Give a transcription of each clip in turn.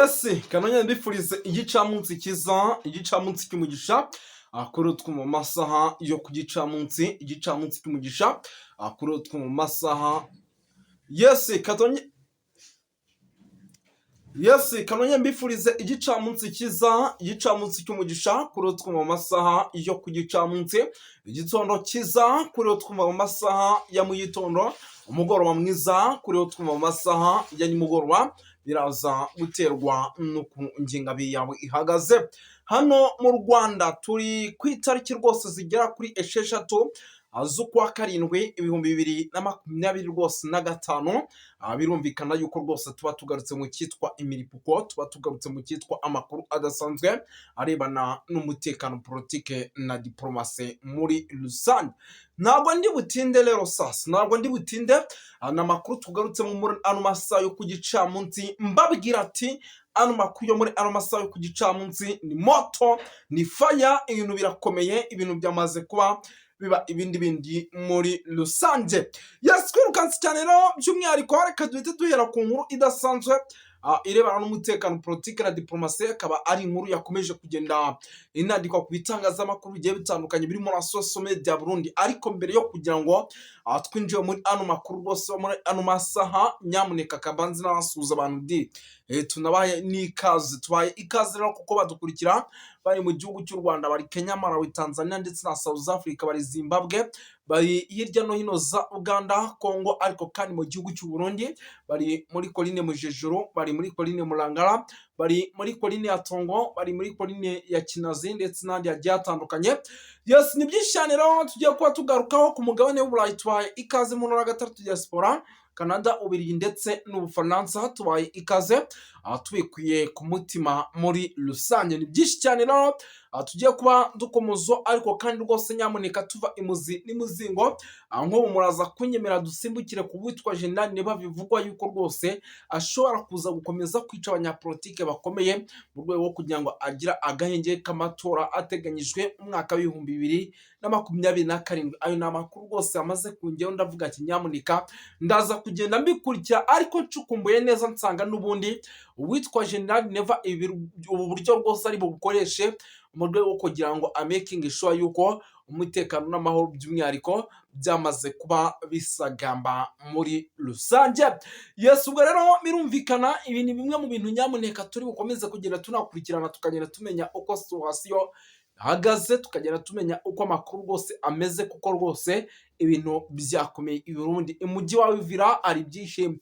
Yes, kanongere mbifurize igicamunsi cyiza, igicamunsi cy'umugisha, kuri utwo mu masaha yo ku gicamunsi, igicamunsi cy'umugisha, kuri utwo mu masaha. Yes, katonye. Yes, kanongere mbifurize igicamunsi cyiza, igicamunsi cy'umugisha, kuri utwo mu masaha yo ku gicamunsi, igitondo cyiza kuri utwo mu masaha ya mu gitondo, umugoroba mwiza kuri utwo mu masaha ya nimugoroba, biraza guterwa n'uko ingengabihe yawe ihagaze. Hano mu Rwanda turi ku itariki rwose zigera kuri 6 z'ukwa karindwi 2025 rwose na. Birumvikana yuko rwose tuba tugarutse mu cyitwa imiripuko, tuba tugarutse mu cyitwa amakuru adasanzwe arebana n'umutekano, politike na diporomasi muri rusange. Ntabwo ndi butinde rero sasa, ntabwo ndi butinde. Ni amakuru tugarutsemo muri ano masaha yo ku gicamunsi, mbabwira ati ano makuru yo muri ano masaha yo ku gicamunsi ni moto, ni fire, ibintu birakomeye, ibintu byamaze kuba biba ibindi bindi muri rusange. Yes, twirukanse cyane rero, by'umwihariko reka duhite duhera ku nkuru idasanzwe irebana n'umutekano, politiki na diporomasi, akaba ari inkuru yakomeje kugenda inandikwa ku bitangazamakuru bigiye bitandukanye birimo na social media Burundi. Ariko mbere yo kugira ngo twinjire muri ano makuru rwose muri ano masaha, nyamuneka kabanze n'abasuhuza abantu di tunabaye n'ikaze, tubaye ikaze rero kuko badukurikira bari mu gihugu cy'u Rwanda, bari Kenya, Malawi, Tanzania ndetse na South Africa, bari Zimbabwe, bari hirya no hino za Uganda, Congo, ariko kandi mu gihugu cy'u Burundi bari muri colline Mujejuru, bari muri colline Murangara, bari muri colline ya Tongo, bari muri colline ya Kinazi ndetse n'ahandi hagiye hatandukanye. Yes, ni byinshi cyane rero tugiye kuba tugarukaho. Ku mugabane w'Uburayi tubaye ikaze mu ntara gatatu diaspora, Canada, Ubirigi ndetse n'Ubufaransa, tubaye ikaze tubikuye ku mutima muri rusange. Ni byinshi cyane rero tugiye kuba dukomozo, ariko kandi rwose nyamuneka tuva imuzi n'imuzingo. Nk'ubu muraza kunyemera dusimbukire ku witwa Jenerali Neva, bivugwa yuko rwose ashobora kuza gukomeza kwica abanyapolitike bakomeye mu rwego rwo kugira ngo agire agahenge k'amatora ateganyijwe mu mwaka wa 2027. Ayo ni amakuru rwose amaze kungeraho, ndavuga ati nyamuneka ndaza kugenda mbikurikira, ariko ncukumbuye neza nsanga n'ubundi uwitwa Jenerali Neva ubu buryo rwose ari bubukoreshe mu rwego rwo kugira ngo amakinge sure yuko umutekano n'amahoro by'umwihariko byamaze kuba bisagamba muri rusange. Yes, ubwo rero birumvikana ibi ni bimwe mu bintu nyamuneka turi bukomeze kugenda tunakurikirana, tukagenda tumenya uko situation ihagaze, tukagenda tumenya uko amakuru rwose ameze, kuko rwose ibintu byakomeye i Burundi, umujyi wa Uvira hari byinshi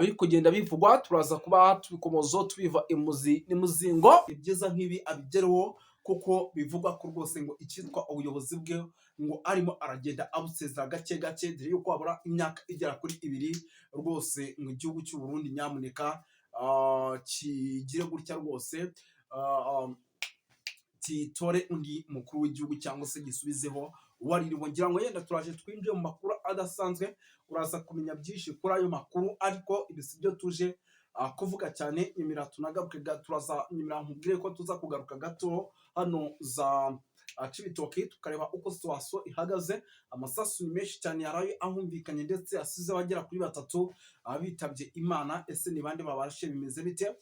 biri kugenda bivugwa, turaza kuba tubikomozo tubiva imuzi n'imuzingo. Ibyiza nk'ibi abigereho, kuko bivugwa ko rwose ngo icyitwa ubuyobozi bwe ngo arimo aragenda abusezera gake gake, dore yuko habura imyaka igera kuri 2 rwose mu gihugu cy'u Burundi nyamuneka kigire gutya rwose kitore undi mukuru w'igihugu cyangwa se gisubizeho uwaririwe. Ngira ngo yenda turaje twinjiye mu makuru adasanzwe, uraza kumenya byinshi kuri ayo makuru, ariko ibi si byo tuje kuvuga cyane. Nyemera tunagaruke, turaza nyemera nkubwire ko tuza kugaruka gato hano za Cibitoke, tukareba uko situation ihagaze. Amasasu ni menshi cyane yaraye ahumvikanye ndetse asize abagera kuri batatu bitabye Imana. Ese ni bande babashe, bimeze bite?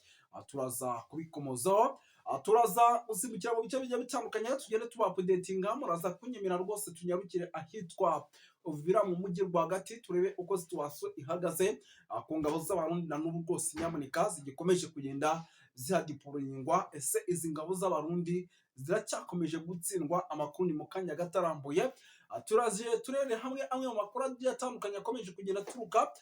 Turaza kubikomozaho. Turaza gusimbukira mu bice bigiye bitandukanye, tugende tuba updatinga. Muraza kunyemera rwose tunyarukire ahitwa Uvira mu mujyi rwagati, turebe uko situation ihagaze ku ngabo z'Abarundi na n'ubu rwose nyamuneka zigikomeje kugenda zihadeployingwa. Ese izi ngabo z'Abarundi ziracyakomeje gutsindwa? Amakuru ni mu kanya gatarambuye. Turaje turebe hamwe amwe mu makuru agiye atandukanye akomeje kugenda aturuka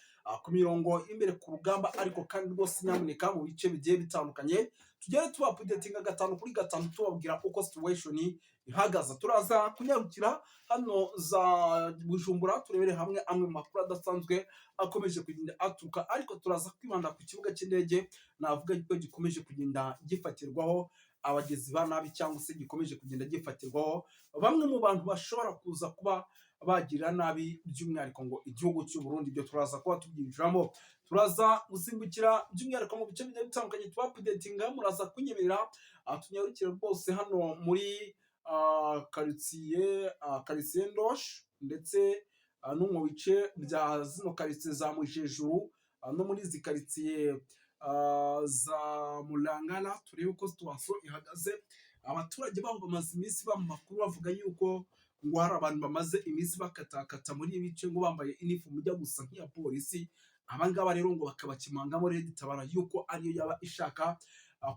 ku mirongo y'imbere ku rugamba, ariko kandi rwose nyamuneka mu bice bigiye bitandukanye tugere tuba updatinga gatanu kuri gatanu, tubabwira uko situation ihagaze. Turaza kunyarukira hano za Bujumbura, turebere hamwe amwe mu makuru adasanzwe akomeje kugenda aturuka, ariko turaza kwibanda ku kibuga cy'indege navuga ko gikomeje kugenda gifatirwaho abagizi ba nabi cyangwa se gikomeje kugenda gifatirwaho bamwe mu bantu bashobora kuza kuba bagirira nabi by'umwihariko ngo igihugu cy'u Burundi. Ibyo turaza kuba tubyinjiramo. Turaza gusimbukira by'umwihariko mu bice bigiye bitandukanye tuba updatinga. Muraza kunyemerera tunyarukire rwose hano muri karitsiye Ndosh ndetse no mu bice bya zino karitsiye za Mujejuru, no muri izi karitsiye. za Mulangala, turebe uko situation ihagaze. Abaturage baho bamaze iminsi bampa amakuru bavuga yuko ngo hari abantu bamaze iminsi bakatakata muri ibi bice, ngo bambaye inifomu ijya gusa nk'iya polisi. Aba ngaba rero ngo bakabakemangamo RED Tabara yuko ariyo yaba ishaka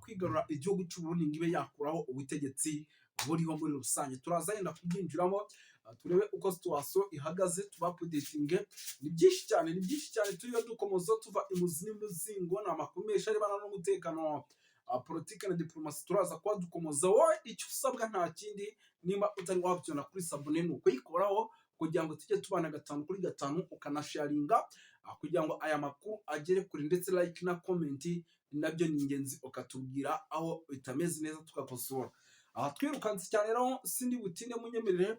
kwigarura igihugu cy'u Burundi ngo ibe yakuraho ubutegetsi buriho muri rusange. Turaza yenda kubyinjiramo, turebe uko situation ihagaze, tubaupdatinge. Ni byinshi cyane, ni byinshi cyane turiyo dukomoza tuva imuzi n'imizingo. Ni amakuru menshi arebana n'umutekano, politiki na diplomasi turaza kuba dukomoza. Wowe icyo usabwa nta kindi, nimba utari wabyona kuri s'abonner, ni ukuyikoraho kugira ngo tujye tubana gatanu kuri gatanu, ukanasharinga kugira ngo aya makuru agere kure, ndetse like na comment nabyo ni ingenzi, ukatubwira aho bitameze neza tugakosora. Aha twirukanse cyane rero, sindi butinde, munyemerere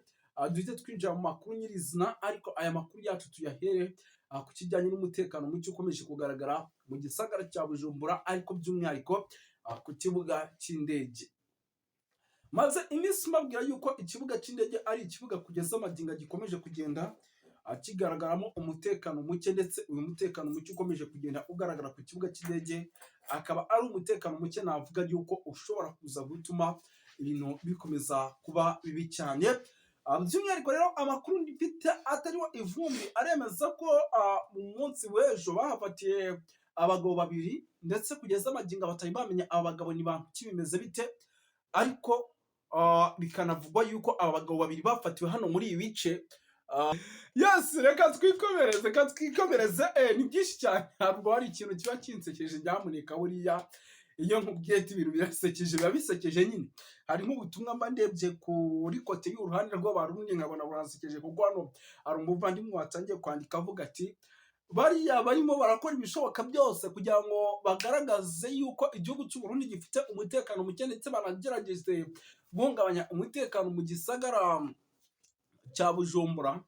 duhite twinjira mu makuru nyirizina. Ariko aya makuru yacu tuyahere ku kijyanye n'umutekano muke ukomeje kugaragara mu gisagara cya Bujumbura, ariko by'umwihariko ku kibuga cy'indege. Maze iminsi mbabwira yuko ikibuga cy'indege ari ikibuga kugeza amagingo gikomeje kugenda kigaragaramo umutekano muke, ndetse uyu mutekano muke ukomeje kugenda ugaragara ku kibuga cy'indege akaba ari umutekano muke navuga yuko ushobora kuza gutuma ibintu bikomeza kuba bibi cyane. By'umwihariko rero, amakuru mfite atariho ivumbi aremeza ko mu munsi w'ejo bahafatiye abagabo babiri, ndetse kugeza amagingo batari bamenya aba bagabo ni bantu ki, bimeze bite. Ariko bikanavugwa yuko aba bagabo babiri bafatiwe hano muri ibi bice. Yes, reka twikomereze, reka twikomereze. Ni byinshi cyane. Ntabwo hari ikintu kiba kinsekeje nyamuneka. Buriya iyo nkubwiye ati ibintu birasekeje, biba bisekeje nyine. Hari nk'ubutumwa mba ndebye kuri côté y'uruhande rw'Abarundi nkabona buransekeje, kuko hano hari umuvandimwe watangiye kwandika avuga ati: "Bariya barimo barakora ibishoboka byose kugira ngo bagaragaze yuko igihugu cy'u Burundi gifite umutekano muke, ndetse banagerageze guhungabanya umutekano mu gisagara cya Bujumbura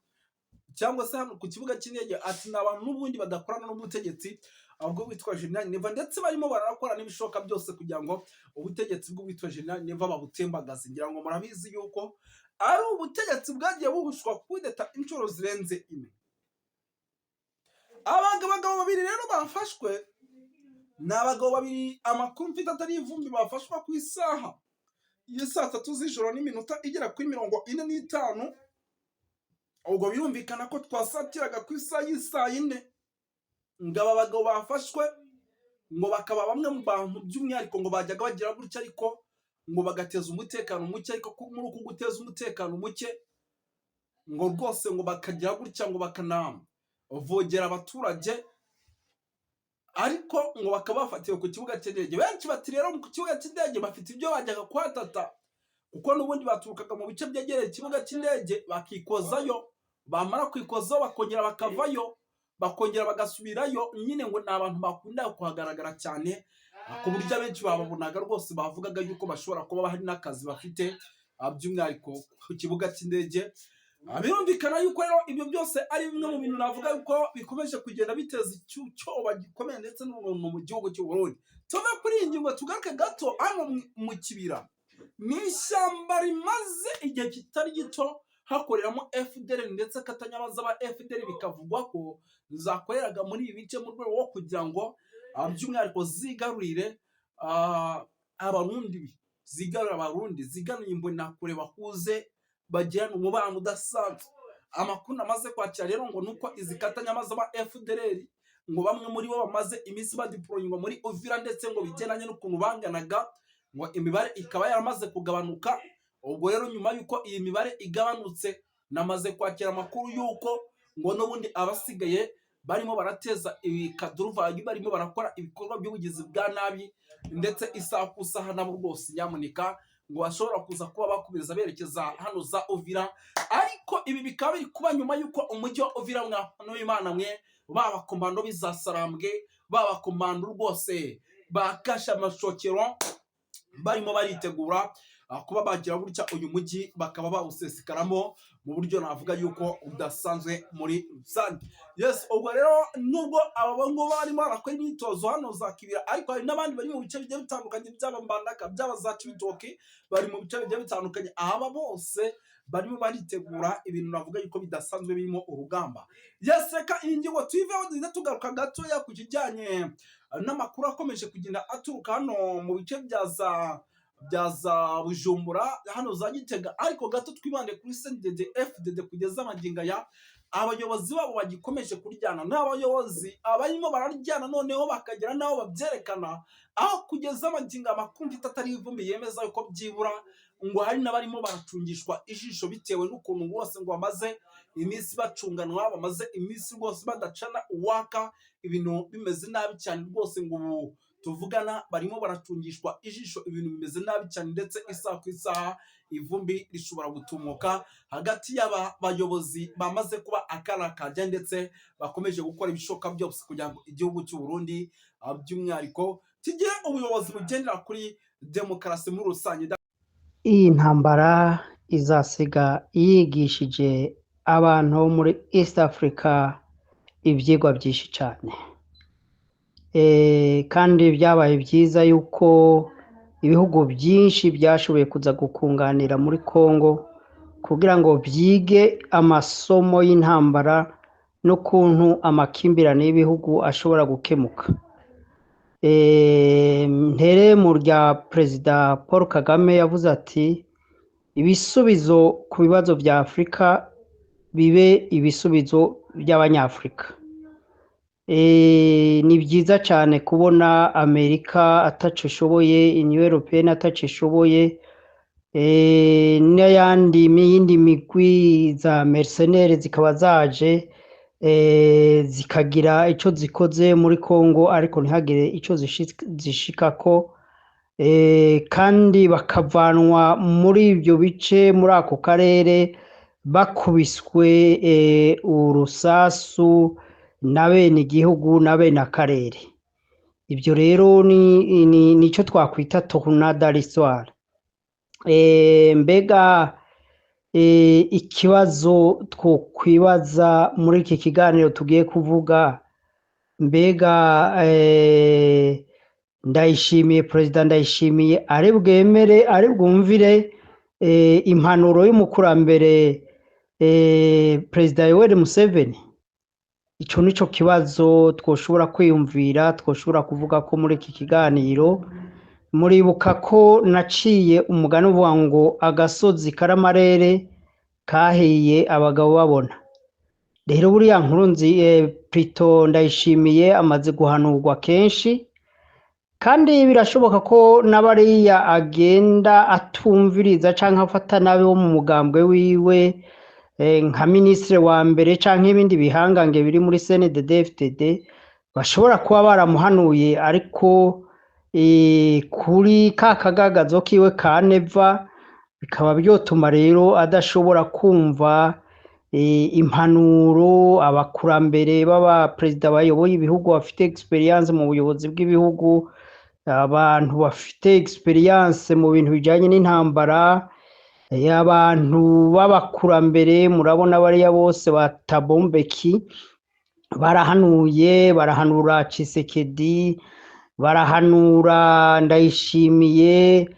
cyangwa se hano ku kibuga cy'indege." Ati: "Ni abantu n'ubundi badakorana n'ubutegetsi ahubwo witwa General Neva, ndetse barimo barakora n'ibishoboka byose kugira ngo ubutegetsi bw'uwitwa General Neva babutembagaze." Ngira ngo murabizi yuko ari ubutegetsi bwagiye buhushwa kudeta inshuro zirenze imwe. Abagabo babiri rero bafashwe ni abagabo babiri, amakuru mfite atari ivumbi, bafashwa ku isaha y'i saa 3 z'ijoro n'iminota igera kuri 45. Ubwo birumvikana ko twasatiraga ku isaha y'isaa 4. Ngo aba bagabo bafashwe ngo bakaba bamwe mu bantu by'umwihariko ngo bajyaga bagira gutya ariko ngo bagateza umutekano muke, ariko muri uku guteza umutekano muke ngo rwose ngo bakagira gutya ngo bakanavogera abaturage, ariko ngo bakaba bafatiwe ku kibuga cy'indege. Benshi bati rero ku kibuga cy'indege bafite ibyo bajyaga kuhatata, kuko n'ubundi baturukaga mu bice byegereye ikibuga cy'indege bakikozayo, bamara kwikozaho bakongera bakavayo, bakongera bagasubirayo nyine. Ngo ni abantu bakunda kuhagaragara cyane, ku buryo abenshi bababonaga rwose bavugaga yuko bashobora kuba hari n'akazi bafite, by'umwihariko ku kibuga cy'indege. Birumvikana yuko rero ibyo byose ari bimwe mu bintu navuga yuko bikomeje kugenda biteza icyoba gikomeye ndetse n'umuntu mu gihugu cy'u Burundi. Tuve kuri iyi ngingo, tugaruke gato hano mu Kibira. Ni ishyamba rimaze igihe kitari gito hakoreramo FDLR ndetse Katanyabaza ba FDLR, bikavugwa ko zakoreraga muri ibi bice mu rwego rwo kugira ngo by'umwihariko zigarurire Abarundi, zigarurire Abarundi, zigarurire Imbonerakure, bahuze bagirane umubano udasanzwe. Amakuru namaze kwakira rero ngo nuko izi Katanyamaza ba FDLR ngo bamwe muri bo bamaze iminsi badeployingwa muri Uvira, ndetse ngo bigendanye n'ukuntu banganaga ngo imibare ikaba yaramaze kugabanuka. Ubwo rero nyuma y'uko iyi mibare igabanutse, namaze kwakira amakuru y'uko ngo n'ubundi abasigaye barimo barateza ibikaduruvayi, barimo barakora ibikorwa by'ubugizi bwa nabi, ndetse isaha ku isaha nabo rwose nyamuneka ngo bashobora kuza kuba bakomeza berekeza hano za Uvira. Ariko ibi bikaba biri kuba nyuma y'uko umujyi wa Uvira, mwa w'Imana mwe, baba komando b'izasarambwe, baba komando rwose bakashe amashokero, barimo baritegura kuba bagira gutya uyu mujyi bakaba bawusesikaramo mu buryo navuga yuko udasanzwe muri rusange. Yes, ubwo rero nubwo aba ngabo barimo barakora imyitozo hano za Kibira, ariko hari n'abandi bari mu bice bigiye bitandukanye, byaba Mbandaka, byaba za Cibitoki, bari mu bice bigiye bitandukanye. Aba bose Barimo baritegura ibintu navuga yuko bidasanzwe, birimo urugamba. Yes, reka iyi ngingo tuyiveho, duhita tugaruka gatoya ku kijyanye n'amakuru akomeje kugenda aturuka hano mu bice bya za Bujumbura, hano za Gitega, ariko gato twibande kuri CNDD FDD. Kugeza amagingo aya, abayobozi babo bagikomeje kuryana. Ni abayobozi abarimo bararyana, noneho bakagera n'aho babyerekana, aho kugeza amagingo amakuru mfite atari ivumbi yemeza yuko byibura ngo hari n'abarimo baracungishwa ijisho, bitewe n'ukuntu bose ngo bamaze iminsi bacunganwa, bamaze iminsi rwose badacana uwaka, ibintu bimeze nabi cyane rwose. Ngo ubu tuvugana barimo baracungishwa ijisho, ibintu bimeze nabi cyane, ndetse isaha ku isaha ivumbi rishobora gutumuka hagati y'aba bayobozi bamaze kuba akarakajya, ndetse bakomeje gukora ibishoboka byose kugira ngo igihugu cy'u Burundi by'umwihariko kigire ubuyobozi bugendera kuri demokarasi muri rusange. Iyi ntambara izasiga yigishije abantu bo muri East Africa ivyigwa vyinshi cane. Kandi vyabaye vyiza yuko ibihugu vyinshi vyashoboye kuza gukunganira muri Congo kugira ngo vyige amasomo y'intambara n'ukuntu amakimbirane y'ibihugu ashobora gukemuka. Ntere mu rya Perezida Paul Kagame yavuze ati: "Ibisubizo ku bibazo vya Afurika bibe ibisubizo by'Abanyafurika." Ni vyiza cane kubona Amerika ataco ishoboye, Union Européenne ataco ishoboye, n'ayandi n'iyindi migwi za mercenaires zikaba zaje zikagira ico zikoze muri Congo, ariko ntihagire ico zishikako, kandi bakavanwa muri ivyo bice, muri ako karere, bakubiswe urusasu na bene igihugu na bene akarere. Ivyo rero ni nico twakwita tournant dans l'histoire. Mbega ikibazo twokwibaza muri iki kiganiro tugiye kuvuga, mbega Ndayishimiye, Perezida Ndayishimiye, ari bwemere, ari bwumvire impanuro y'umukurambere Perezida Yoweri Museveni? Ico nico kibazo twoshobora kwiyumvira, twoshobora kuvuga ko muri iki kiganiro. Muribuka ko naciye umugani uvuga ngo agasozi karamarere kahiye abagabo babona. Rero buriya Nkurunzi, plutôt Ndayishimiye, amaze guhanurwa kenshi, kandi birashoboka ko n'abariya agenda atumviriza canke afata nabi wo mu mugambwe wiwe, nka minisitiri wa mbere canke ibindi bihangange biri muri CNDD-FDD, bashobora kuba baramuhanuye, ariko kuri ka kagagazo kiwe ka Neva bikaba vyotuma rero adashobora kumva impanuro abakurambere b'abaperezida bayoboye ibihugu, bafite expérience mu buyobozi bw'ibihugu, abantu bafite expérience mu bintu bijanye n'intambara, abantu b'abakurambere. Murabona bariya bose ba Thabo Mbeki barahanuye, barahanura Tshisekedi, barahanura Ndayishimiye,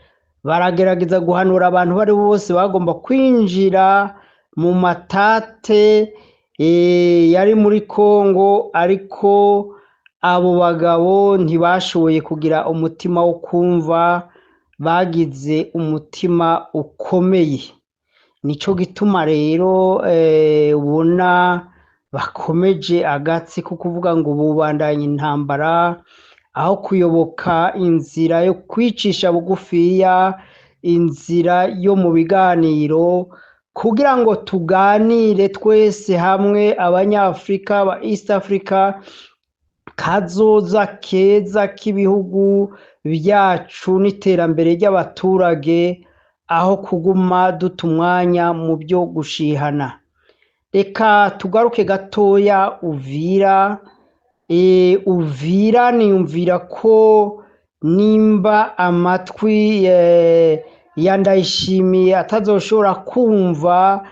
baragerageza guhanura abantu bari bose bagomba kwinjira mu matate yari muri Congo, ariko abo bagabo ntibashoboye kugira umutima wo kumva, bagize umutima ukomeye. Nico gituma rero ubona bakomeje agatsi ko kuvuga ngo bubandanya intambara aho kuyoboka inzira yo kwicisha bugufiya, inzira yo mu biganiro, kugira ngo tuganire twese hamwe, Abanyafurika ba East Africa, kazoza keza k'ibihugu byacu n'iterambere ry'abaturage, aho kuguma duta umwanya mu byo gushihana. Reka tugaruke gatoya Uvira. Uvira niyumvira ko nimba amatwi ya Ndayishimiye atazoshobora kumva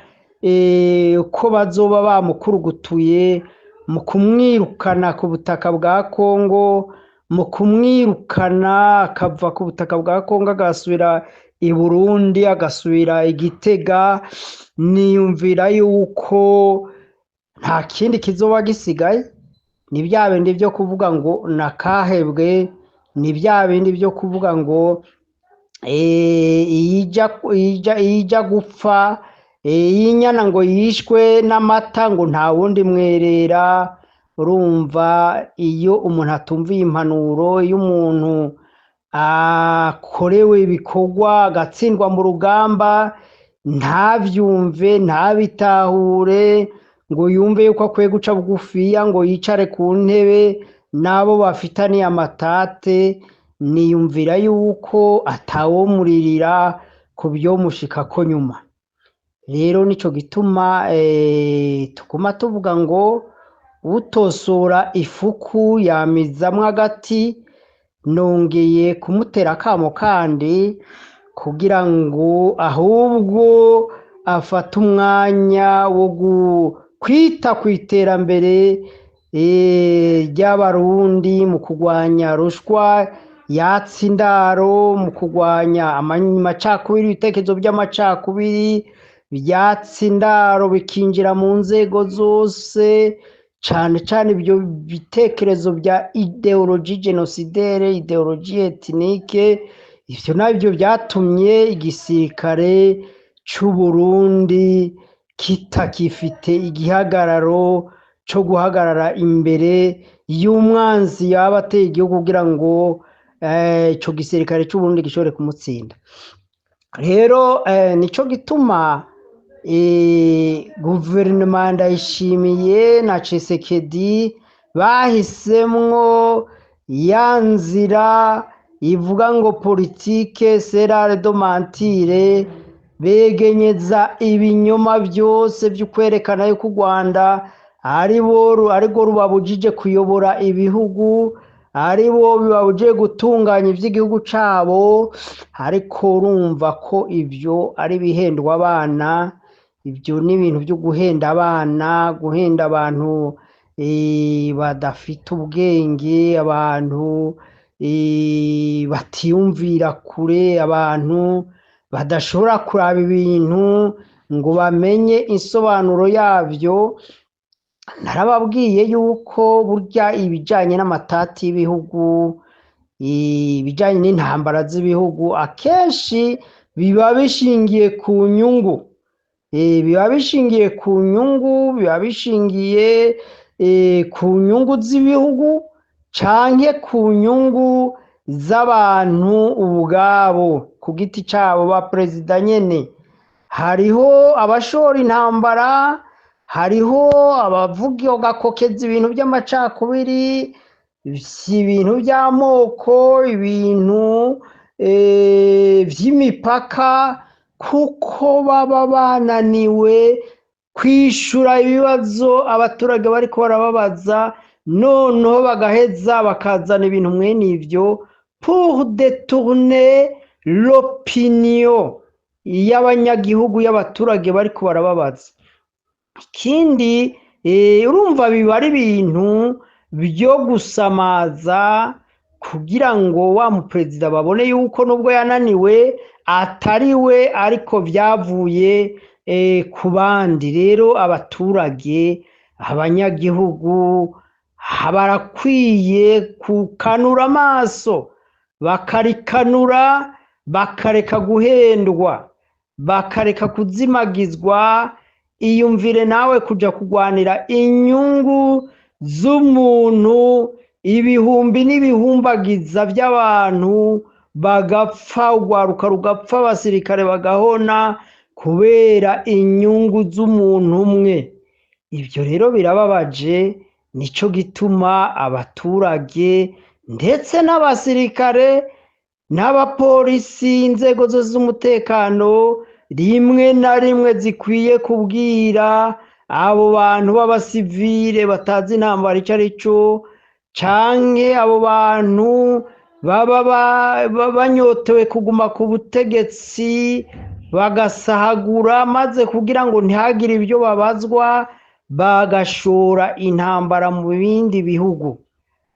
ko bazoba bamukurugutuye mu kumwirukana ku butaka bwa Kongo, mu kumwirukana akava ku butaka bwa Kongo agasubira i Burundi, agasubira i Gitega. Niyumvira yuko nta kindi kizoba gisigaye, ni bya bindi byo kuvuga ngo nakahebwe, ni bya bindi byo kuvuga ngo iyija gupfa, iyinyana ngo yishwe n'amata ngo nta wundi mwerera. Urumva iyo umuntu atumviye impanuro, iyo umuntu akorewe ibikorwa agatsindwa mu rugamba ntavyumve, ntabitahure, ngo yumve yuko akwiye guca bugufiya ngo yicare ku ntebe n'abo bafitaniye amatate, niyumvira yuko atawomuririra ku vyomushikako nyuma. Rero nico gituma tuguma tuvuga ngo utosora ifuku yamizamwo agati. Nongeye kumutera akamo kandi kugira ngo ahubwo afate umwanya wo kwita ku iterambere ry'Abarundi mu kurwanya rushwa yatsa indaro, mu kurwanya amacakubiri, ibitekerezo by'amacakubiri byatsa indaro bikinjira mu nzego zose, cane cane ibyo bitekerezo bya idéologie génocidaire, idéologie ethnique. Ivyo navyo vyatumye igisirikare c'Uburundi kitakifite igihagararo co guhagarara imbere y'umwanzi yaba ateye igihugu kugira ngo ico gisirikare c'Uburundi gishobore kumutsinda. Rero nico gituma guverinoma Ndayishimiye na Tshisekedi bahisemwo ya nzira ivuga ngo politique c'est l'art de mentir, begenyeza ibinyoma byose vyo kwerekana yuko u Rwanda arirwo rubabujije kuyobora ibihugu, aribo bibabujije gutunganya ivy'igihugu cabo. Ariko urumva ko ivyo ari ibihendwa abana, ibyo ni ibintu byo guhenda abana, guhenda abantu badafite ubwenge, abantu batiyumvira kure, abantu badashobora kuraba ibintu ngo bamenye insobanuro yavyo. Narababwiye yuko burya ibijanye n'amatati y'ibihugu, ibijanye n'intambara z'ibihugu, akenshi biba bishingiye ku nyungu, biba bishingiye ku nyungu, biba bishingiye ku nyungu z'ibihugu canke ku nyungu z'abantu ubwabo ku giti cabo ba perezida nyene. Hariho abashora intambara, hariho abavuga gakokeza ibintu by'amacakubiri, ibintu by'amoko, ibintu vy'imipaka, kuko baba bananiwe kwishura ibibazo abaturage bariko barababaza, noneho bagaheza bakazana ibintu mwene ivyo pour détourner l'opinion y'abanyagihugu, y'abaturage bariko barababaza. Ikindi, urumva biba ari ibintu byo gusamaza kugira ngo wa muperezida babone yuko nubwo yananiwe atari we, ariko vyavuye ku bandi. Rero abaturage, abanyagihugu barakwiye kukanura amaso, bakarikanura, bakareka guhendwa, bakareka kuzimagizwa. Iyumvire nawe kuja kugwanira inyungu z'umuntu, ibihumbi n'ibihumbagiza by'abantu bagapfa, urwaruka rugapfa, abasirikare bagahona kubera inyungu z'umuntu umwe. Ibyo rero birababaje. Nico gituma abaturage ndetse n'abasirikare n'abapolisi, inzego zose z'umutekano, rimwe na rimwe zikwiye kubwira abo bantu b'abasivile batazi intambara ico ari cyo, canke abo bantu baba banyotewe kuguma ku butegetsi bagasahagura, maze kugira ngo ntihagire ibyo babazwa bagashora intambara mu bindi bihugu.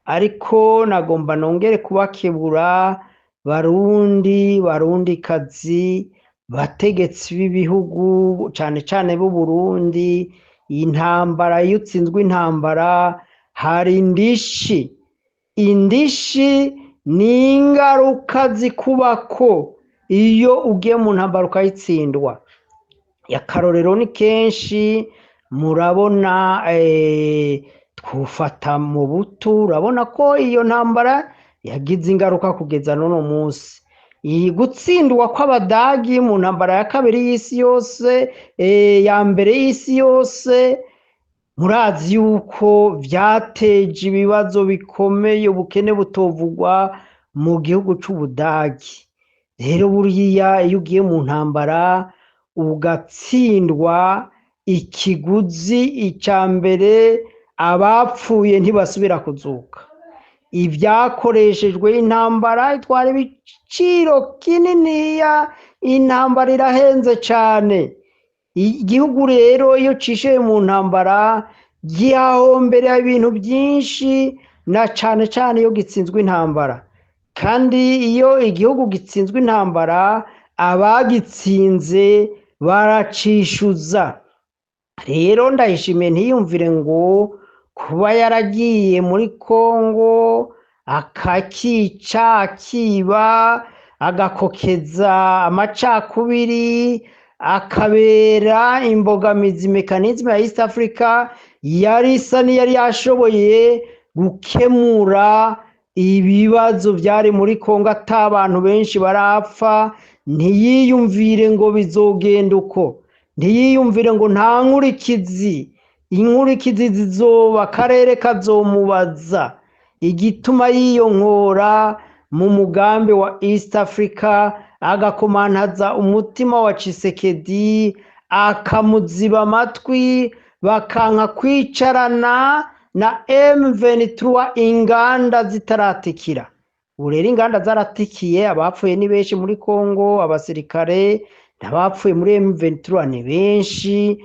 Ariko nagomba nongere kubakebura, Barundi, Barundikazi. Bategetsi b'ibihugu cane cane b'u Burundi, intambara iyo utsinzwe intambara hari indishi. Indishi ni ingaruka zikubako iyo ugiye mu ntambara ukayitsindwa. Akarorero ni kenshi murabona twufata mu butu, urabona ko iyo ntambara yagize ingaruka kugeza n'uno munsi. Iyi gutsindwa kw'Abadagi mu ntambara ya kabiri y'isi yose, ya mbere y'isi yose, murazi yuko vyateje ibibazo bikomeye, ubukene butovugwa mu gihugu c'Ubudagi. Rero buriya iyo ugiye mu ntambara ugatsindwa, ikiguzi ica mbere abapfuye ntibasubira kuzuka. Ivyakoreshejwe intambara itwara ibiciro kininiya, intambara irahenze cane. Igihugu rero iyo cishiye mu ntambara gihahombera ibintu vyinshi, na cane cane iyo gitsinzwe intambara. Kandi iyo igihugu gitsinzwe intambara, abagitsinze baracishuza. Rero Ndayishimiye ntiyumvire ngo kuba yaragiye muri Kongo akakica, akiba, agakokeza amacakubiri, akabera imbogamizi mekanisme ya East Africa yari isa n'iyari yashoboye gukemura ibibazo vyari muri Kongo ata abantu benshi barapfa, ntiyiyumvire ngo bizogenda uko, ntiyiyumvire ngo nta nkurikizi, inkurikizi zizoba akarere kazomubaza igituma yiyonkora mu mugambi wa East Africa, agakomantaza umutima wa Tshisekedi, akamuziba amatwi, bakanka kwicarana na M23 inganda zitaratikira. Ubu rero inganda zaratikiye, abapfuye ni benshi muri Kongo, abasirikare n'abapfuye muri M23 ni benshi,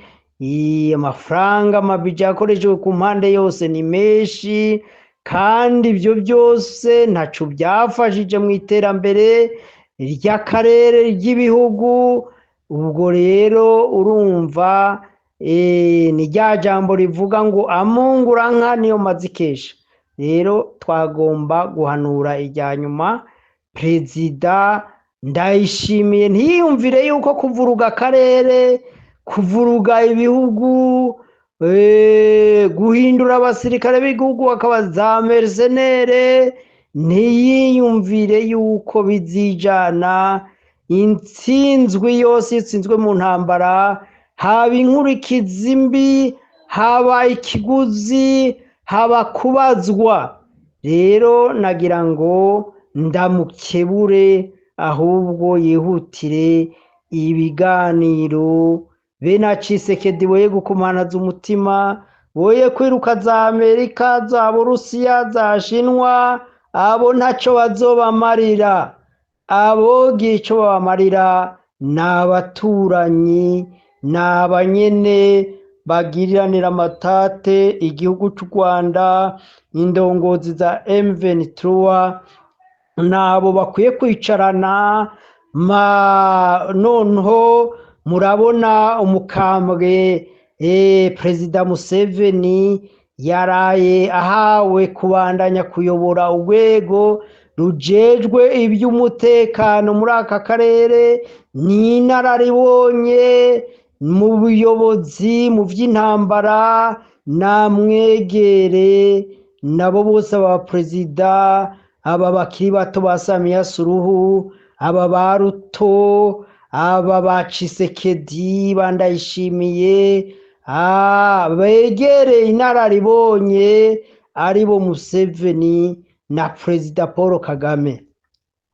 amafaranga amabija yakoreshejwe ku mpande yose ni menshi, kandi ivyo byose ntaco byafashije mu iterambere ry'akarere ry'ibihugu. Ubwo rero urumva ni rya jambo rivuga ngo amungura nka niyo mazikesha. Rero twagomba guhanura irya nyuma Perezida Ndayishimiye ntiyiyumvire yuko kuvuruga akarere, kuvuruga ibihugu, guhindura abasirikare b'igihugu bakaba za mercenaires, ntiyiyumvire yuko bizijana. Intsinzwi yose itsinzwe mu ntambara, haba inkurikizi mbi, haba ikiguzi, haba kubazwa. Rero nagira ngo ndamukebure, ahubwo yihutire ibiganiro be na Tshisekedi, boye gukomanaza umutima, boye kwiruka za Amerika, za Burusiya, za Shinwa, abo ntaco bazobamarira. Abogira ico babamarira ni abaturanyi, ni abanyene bagiriranira amatate igihugu c'u Rwanda, indongozi za M23, nabo bakwiye kwicarana. Noneho murabona umukambwe Perezida Museveni yaraye ahawe kubandanya kuyobora urwego rujejwe iby'umutekano muri aka karere. Ni inararibonye mu buyobozi, mu by'intambara, namwegere nabo bose aba perezida, aba bakiri bato ba Samia Suluhu, aba ba Ruto, aba ba Tshisekedi, ba Ndayishimiye, begereye inararibonye aribo Museveni na Perezida Paul Kagame,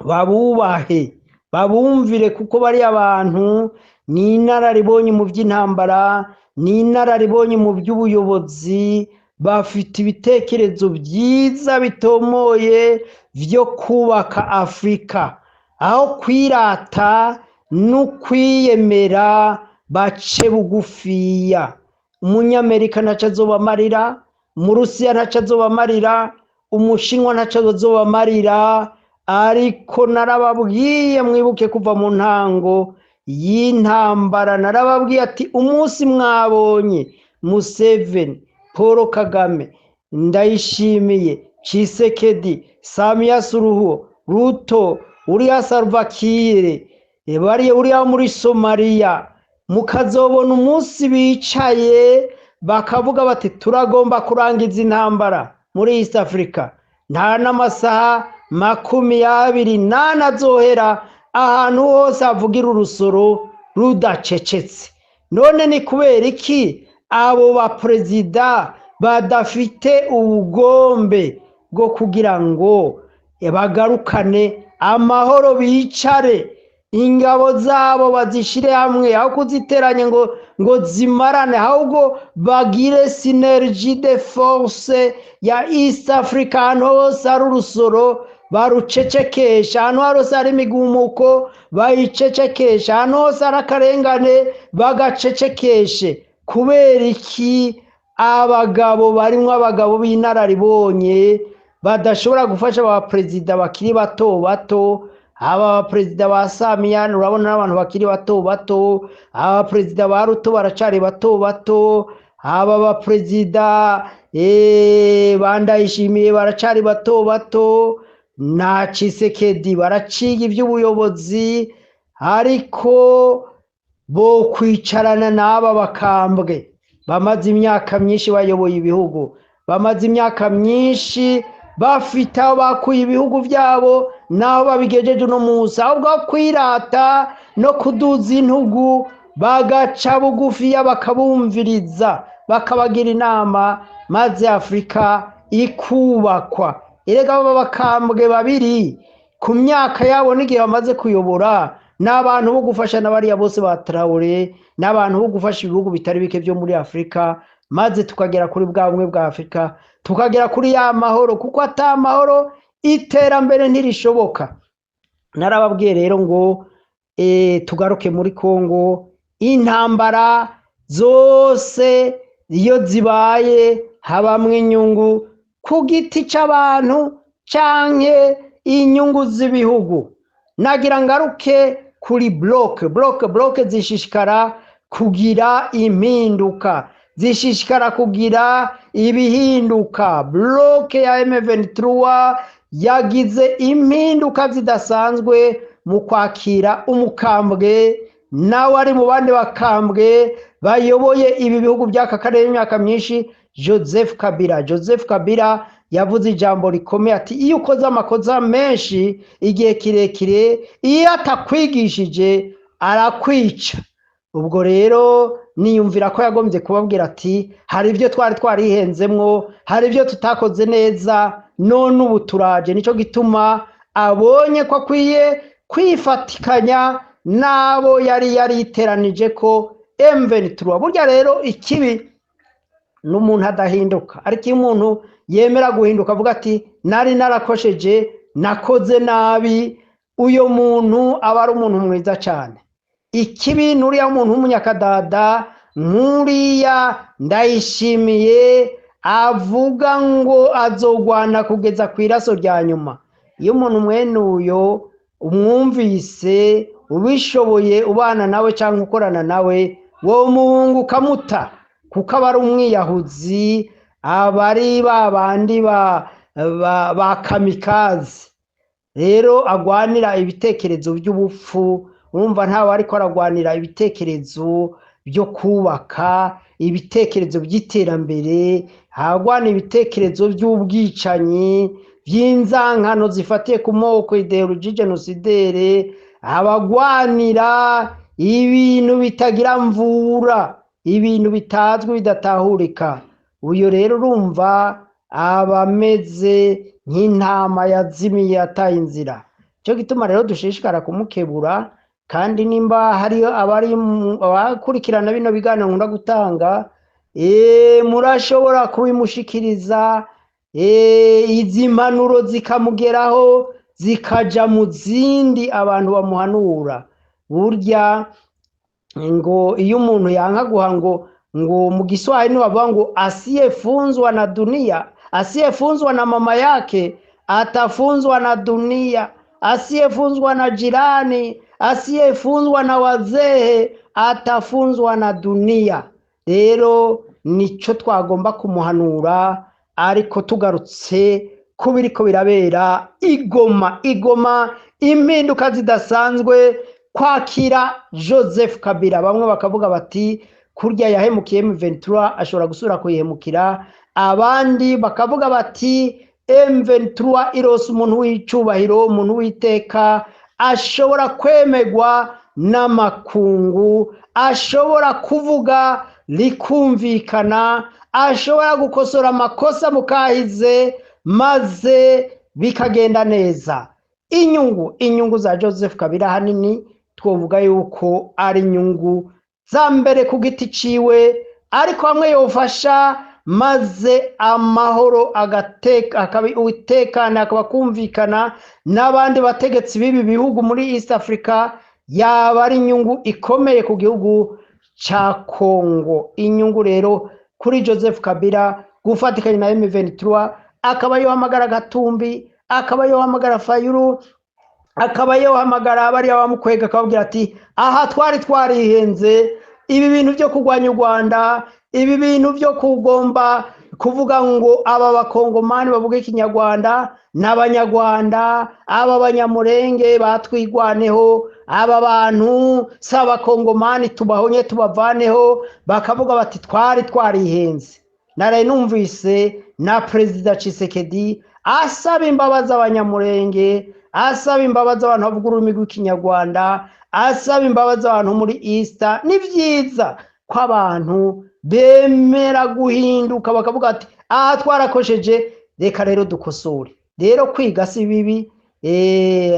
babubahe, babumvire, kuko bari abantu ni inararibonye mu by'intambara, ni inararibonye mu by'ubuyobozi, bafite ibitekerezo byiza bitomoye vyo kubaka Afrika, aho kwirata no kwiyemera bace bugufiya. Umunyamerika ntaco azobamarira, Umurusiya ntaco azobamarira, Umushinwa ntaco azobamarira. Ariko narababwiye, mwibuke kuva mu ntango y'intambara. Narababwiye ati umunsi mwabonye Museveni, Paul Kagame, Ndayishimiye, Tshisekedi, Samia Suluhu, Ruto, uriya Salva Kiir, bariya uriya muri Somalia, mukazobona umunsi bicaye bakavuga bati turagomba kurangiza intambara muri East Africa, nta n'amasaha 24 azohera ahantu hose havugira urusoro rudacecetse. None ni kubera iki abo baperezida badafite ubugombe bwo kugira ngo bagarukane amahoro, bicare ingabo zabo bazishire hamwe, aho kuziteranya ngo zimarane, ahubwo bagire synergie de force ya East Africa, ahantu hose hari urusoro barucecekesha, ahantu hose hari imigumuko bayicecekesha, ahantu hose hari akarengane bagacecekeshe. Kubera iki abagabo barimwo abagabo b'inararibonye badashobora gufasha aba perezida bakiri bato bato? Aba perezida ba Samia urabona n'abantu bakiri bato bato, aba perezida ba Ruto baracari bato bato, aba baperezida ba Ndayishimiye baracari bato bato, na Tshisekedi baraciga ivy'ubuyobozi, ariko bo kwicarana n'aba bakambwe bamaze imyaka myinshi bayoboye ibihugu, bamaze imyaka myinshi bafite aho bakuye ibihugu byabo naho babigejeje uno munsi, ahubwo kwirata no kuduza intugu bagaca bugufiya bakabumviriza, bakabagira inama, maze Afurika ikubakwa. Erega aba bakambwe babiri ku myaka yabo n'igihe bamaze kuyobora ni abantu bo gufasha n'abariya bose ba Traoré, n'abantu bo gufasha ibihugu bitari bike byo muri Afurika, maze tukagera kuri bwa bumwe bwa Afurika, tukagera kuri ya mahoro, kuko ata mahoro iterambere ntirishoboka. Narababwiye rero ngo tugaruke muri Kongo, intambara zose iyo zibaye habamwo inyungu ku giti c'abantu canke inyungu z'ibihugu. Nagira ngaruke kuri bloc zishishikara kugira impinduka, zishishikara kugira ibihinduka. Bloc ya M23 yagize impinduka zidasanzwe mu kwakira umukambwe, nawe ari mu bandi bakambwe bayoboye ibi bihugu by'aka karere imyaka myinshi, Joseph Kabila. Joseph Kabila yavuze ijambo rikomeye ati iyo ukoze amakosa menshi igihe kirekire, iyo atakwigishije arakwica. Ubwo rero niyumvira ko yagombye kubabwira ati hari ibyo twari twarihenzemwo, hari ibyo tutakoze neza, none ubu turaje. Nico gituma abonye ko akwiye kwifatikanya n'abo yari yariteranije ko M23. Burya rero ikibi n'umuntu adahinduka, ariko iyo umuntu yemera guhinduka avuga ati nari narakosheje, nakoze nabi, uyo muntu aba ari umuntu mwiza cyane. Ikibi n'uriya muntu w'umunyakadada nk'uriya Ndayishimiye avuga ngo azogwana kugeza ku iraso rya nyuma. Iyo umuntu mwene uyo umwumvise, ubishoboye ubana nawe cyangwa ukorana nawe, wowe muhungu ukamuta, kuko aba ari umwiyahuzi, aba ari ba bandi ba kamikaze. Rero agwanira ibitekerezo by'ubupfu, urumva ntawe ariko aragwanira ibitekerezo byo kubaka, ibitekerezo by'iterambere, agwana ibitekerezo by'ubwicanyi, by'inzankano zifatiye ku moko, idéologie génocidaire, abagwanira ibintu bitagira mvura, ibintu bitazwi bidatahurika. Uyo rero urumva aba ameze nk'intama yazimiye yataye inzira. Cyo gituma rero dushishikara kumukebura, kandi nimba hari abari abakurikirana bino biganiro nkunda gutanga, murashobora kubimushikiriza, izi mpanuro zikamugeraho, zikaja mu zindi abantu bamuhanura. Burya ngo iyo umuntu yanka guha ngo mu Giswahili bavuga ngo asiyefunzwa na dunia, asiyefunzwa na mama yake atafunzwa na dunia, asiyefunzwa na jirani Asiyefunzwa na wazee atafunzwa na dunia. Rero nico twagomba kumuhanura, ariko tugarutse ku biriko birabera Igoma. Igoma impinduka zidasanzwe kwakira Joseph Kabila. Bamwe bakavuga bati kurya yahemukiye M23 ashobora gusubira kuyihemukira, abandi bakavuga bati M23 irose umuntu w'icubahiro, umuntu w'iteka ashobora kwemegwa n'amakungu, ashobora kuvuga rikumvikana, ashobora gukosora amakosa mukahize maze bikagenda neza. Inyungu za Joseph Kabila hanini twovuga yuko ari inyungu za mbere ku giti ciwe, ariko hamwe yofasha maze amahoro utekana akaba kumvikana n'abandi bategetsi b'ibi bihugu muri East Africa, yaba ari inyungu ikomeye ku gihugu ca Congo. Inyungu rero kuri Joseph Kabila gufatikanya na M23, akaba yohamagara Gatumbi, akaba yohamagara Fayulu, akaba yohamagara bariya bamukwega, akababwira ati aha twari twarihenze, ibi bintu byo kurwanya u Rwanda, ibi bintu byo kugomba kuvuga ngo aba bakongomani bavuga ikinyarwanda n'abanyarwanda, aba banyamurenge batwigwaneho, aba bantu si abakongomani tubahonye tubavaneho, bakavuga bati twari twarihenze. Naraye numvise na Perezida Tshisekedi asaba imbabazi abanyamurenge, asaba imbabazi abantu bavuga ururimi rw'ikinyarwanda, asaba imbabazi abantu muri Easter. Ni vyiza ko abantu bemera guhinduka bakavuga ati aha twarakosheje, reka rero dukosore. Rero kwiga si bibi.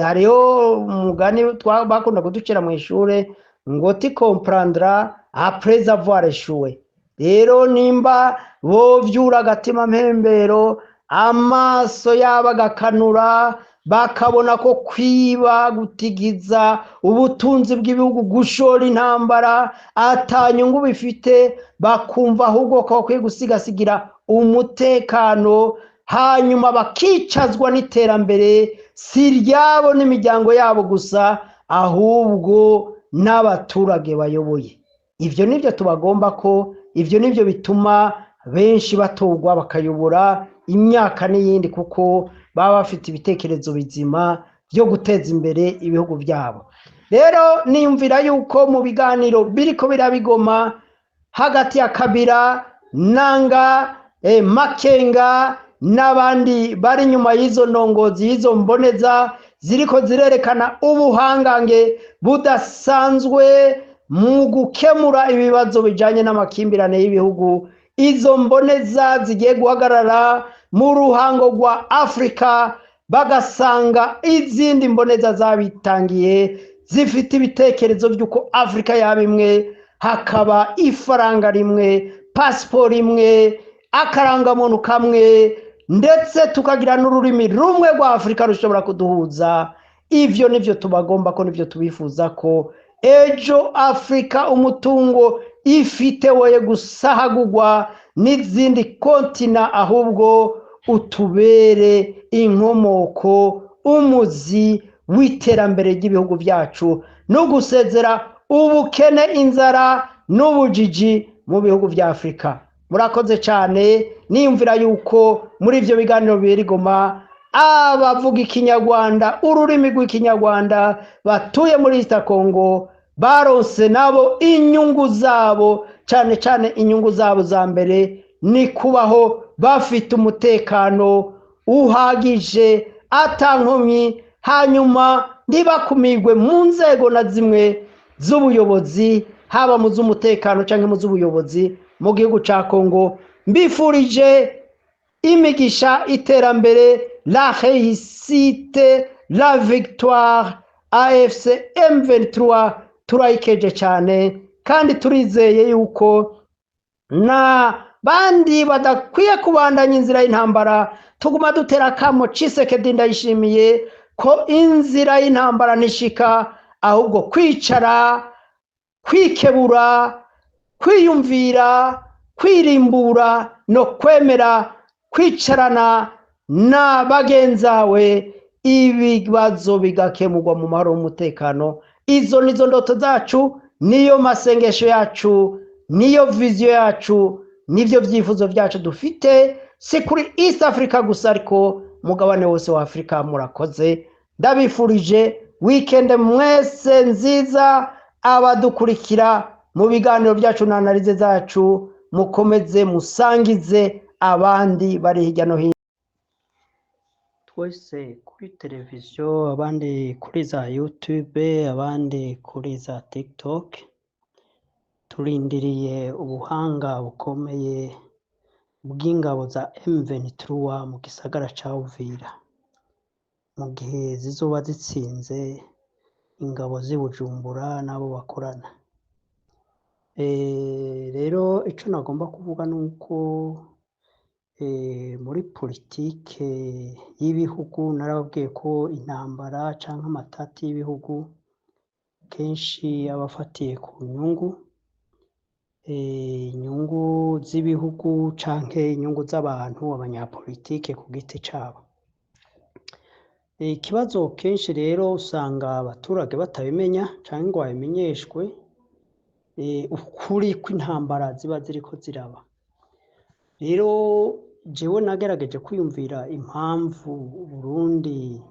Hariho umugani bakunda kuducira mu ishure ngo ti comprendra après avoir échoué. Rero nimba bovyura agatima mpembero, amaso yabo agakanura, bakabona ko kwiba, gutigiza ubutunzi bw'ibihugu, gushora intambara atanyungu bifite, bakumva ahubwo ko bakwiye gusigasigira umutekano, hanyuma bakicazwa n'iterambere si iryabo n'imiryango yabo gusa, ahubwo n'abaturage bayoboye. Ivyo nivyo tubagomba ko, ivyo nivyo bituma benshi batorwa bakayobora imyaka n'iyindi, kuko baba bafite ibitekerezo bizima byo guteza imbere ibihugu byabo. Rero niyumvira yuko mu biganiro biriko birabigoma hagati ya Kabila, Nanga, Makenga n'abandi bari nyuma y'izo ndongozi, y'izo mboneza ziriko zirerekana ubuhangange budasanzwe mu gukemura ibibazo bijanye n'amakimbirane y'ibihugu, izo mboneza zigiye guhagarara mu ruhango rwa Afrika, bagasanga izindi mboneza zabitangiye zifite ibitekerezo by'uko Afrika yaba imwe, hakaba ifaranga rimwe, pasiporo imwe, akarangamuntu kamwe, ndetse tukagira n'ururimi rumwe rwa Afrika rushobora kuduhuza. Ivyo nivyo tubagomba ko, nivyo tubifuza ko ejo Afrika umutungo ifite woye gusahagurwa n'izindi kontina, ahubwo utubere inkomoko, umuzi w'iterambere ry'ibihugu byacu, no gusezera ubukene, inzara n'ubujiji mu bihugu vya Afrika. Murakoze cyane. Niyumvira yuko muri ivyo biganiro bibera Igoma, abavuga ikinyarwanda, ururimi rw'ikinyarwanda batuye muri East Congo baronse nabo inyungu zabo, cyane cyane inyungu zabo za mbere ni kubaho bafite umutekano uhagije atankomyi, hanyuma ntibakumirwe mu nzego na zimwe z'ubuyobozi, haba mu z'umutekano cyangwa mu z'ubuyobozi mu gihugu ca Congo. Mbifurije imigisha, iterambere, la réussite, la victoire. AFC M23 turayikeje cyane, kandi turizeye yuko na bandi badakwiye kubandanya inzira y'intambara. Tuguma dutera akamo Tshisekedi Ndayishimiye ko inzira y'intambara ntishika, ahubwo kwicara, kwikebura, kwiyumvira, kwirimbura no kwemera kwicarana na bagenzawe, ibibazo bigakemurwa mu mahoro n'umutekano. Izo nizo ndoto zacu, niyo masengesho yacu, niyo vision yacu, nivyo vyifuzo vyacu dufite, si kuri East Africa gusa ariko mugabane wose wa Afrika. Murakoze, ndabifurije weekend mwese nziza. Abadukurikira mu biganiro byacu na analyse zacu, mukomeze musangize abandi bari hirya no hino. Twese kuri televiziyo, abandi kuri za YouTube, abandi kuri za TikTok, turindiriye ubuhanga bukomeye bw'ingabo za M23 mu gisagara ca Uvira, mu gihe zizoba zitsinze ingabo z'i Bujumbura n'abo bakorana. Rero ico nagomba kuvuga ni uko muri politike y'ibihugu narababwiye ko intambara canke amatati y'ibihugu kenshi aba afatiye ku nyungu, inyungu z'ibihugu canke inyungu z'abantu, abanyapolitike ku giti cabo. Ikibazo kenshi rero usanga abaturage batabimenya canke ngo babimenyeshwe ukuri kw'intambara ziba ziriko ziraba. Rero jewe nagerageje kwiyumvira impamvu Uburundi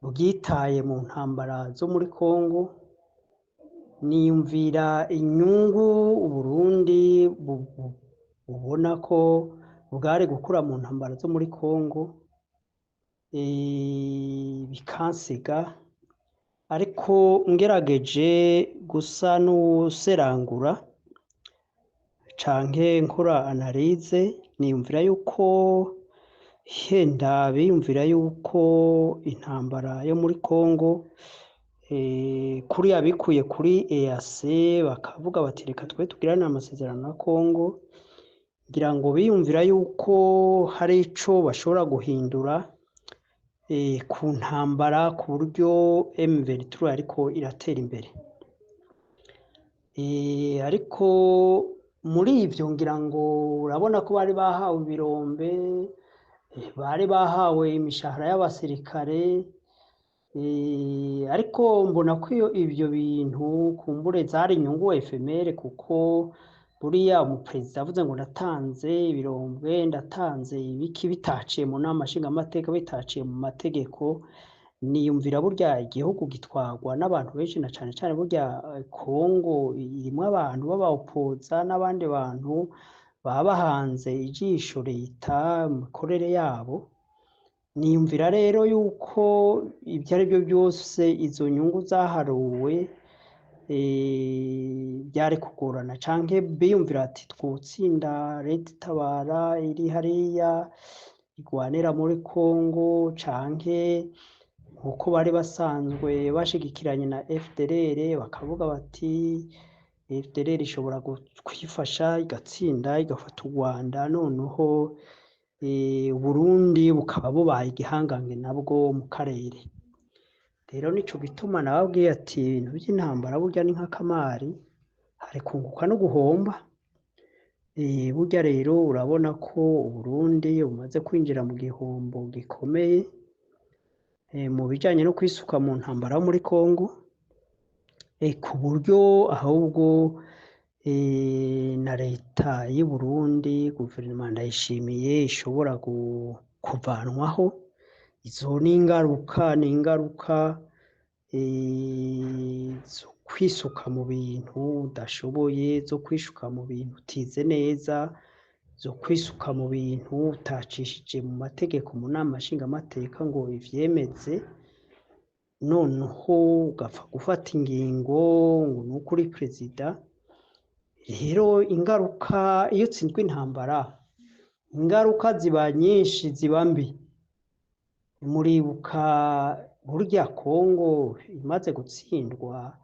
bwitaye mu ntambara zo muri Kongo, niyumvira inyungu Uburundi bubona ko bwari gukura mu ntambara zo muri Kongo, bikansiga. Ariko ngerageje gusa n'uwuserangura canke nkora analyse, niyumvira yuko henda biyumvira yuko intambara yo muri Kongo kuriya bikuye kuri EAC, bakavuga bati: "Reka twe tugirane amasezerano na Kongo", ngira ngo biyumvira yuko hari ico bashobora guhindura ku ntambara, ku buryo M23 ariko iratera imbere. Ariko muri ivyo ngira ngo urabona ko bari bahawe ibirombe, bari bahawe imishahara y'abasirikare, ariko mbona ko iyo ivyo bintu kumbure zari inyungu éphémère, kuko buriya umuperezida avuze ngo ndatanze ibirombe, ndatanze ibiki, bitaciye mu nama nshingamateka, bitaciye mu mategeko, niyumvira burya igihugu gitwarwa n'abantu benshi, na cane cane burya Kongo irimwo abantu b'abaopoza n'abandi bantu baba bahanze ijisho leta mu mikorere yabo. Niyumvira rero yuko ibyo ari byo byose izo nyungu zaharuwe byari kugorana, canke biyumvira ati twotsinda Leta itabara iri hariya igwanira muri Kongo, canke nkuko bari basanzwe bashigikiranye na FDLR, bakavuga bati FDLR ishobora kwifasha igatsinda, igafata u Rwanda, noneho Uburundi bukaba bubaye igihangange nabwo mu karere. Rero nico gituma nababwiye ati ibintu by'intambara burya ni nk'akamari, hari kunguka no guhomba. Burya rero urabona ko Uburundi bumaze kwinjira mu gihombo gikomeye mu bijanye no kwisuka mu ntambara yo muri Kongo, ku buryo ahubwo na leta y'u Burundi, guverinoma Ndayishimiye, ishobora kuvanwaho. Izo ni ingaruka zo kwisuka mu bintu udashoboye, zo kwisuka mu bintu utize neza, zo kwisuka mu bintu utacishije mu mategeko mu nama nshingamateka ngo ivyemeze, noneho ugapfa gufata ingingo ngo nuko uri perezida. Rero ingaruka iyo utsinzwe intambara, ingaruka ziba nyinshi, ziba mbi. Muribuka burya Kongo imaze gutsindwa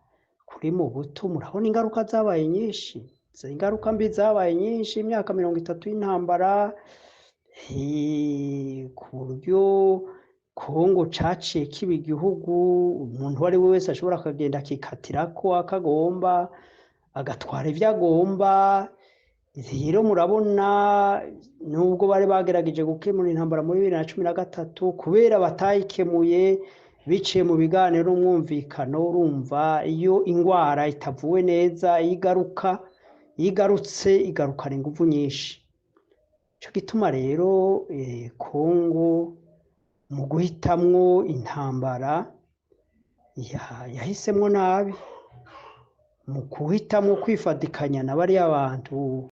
kuri Mobutu, murabona ingaruka zabaye nyinshi, izo ingaruka mbi zabaye nyinshi, imyaka 30 y'intambara, ku buryo Kongo caciye kiba igihugu umuntu uwo ari we wese ashobora akagenda akikatirako akagomba, agatwara ivyo agomba. Rero murabona nubwo bari bagerageje gukemura intambara muri 2013, kubera batayikemuye. Biciye mu biganiro n'umwumvikano, urumva iyo ingwara itavuwe neza, iyo igaruka, iyo igarutse igarukana inguvu nyinshi. Nico gituma rero Kongo mu guhitamwo intambara yahisemwo nabi, mu guhitamwo kwifatikanya na bariya bantu.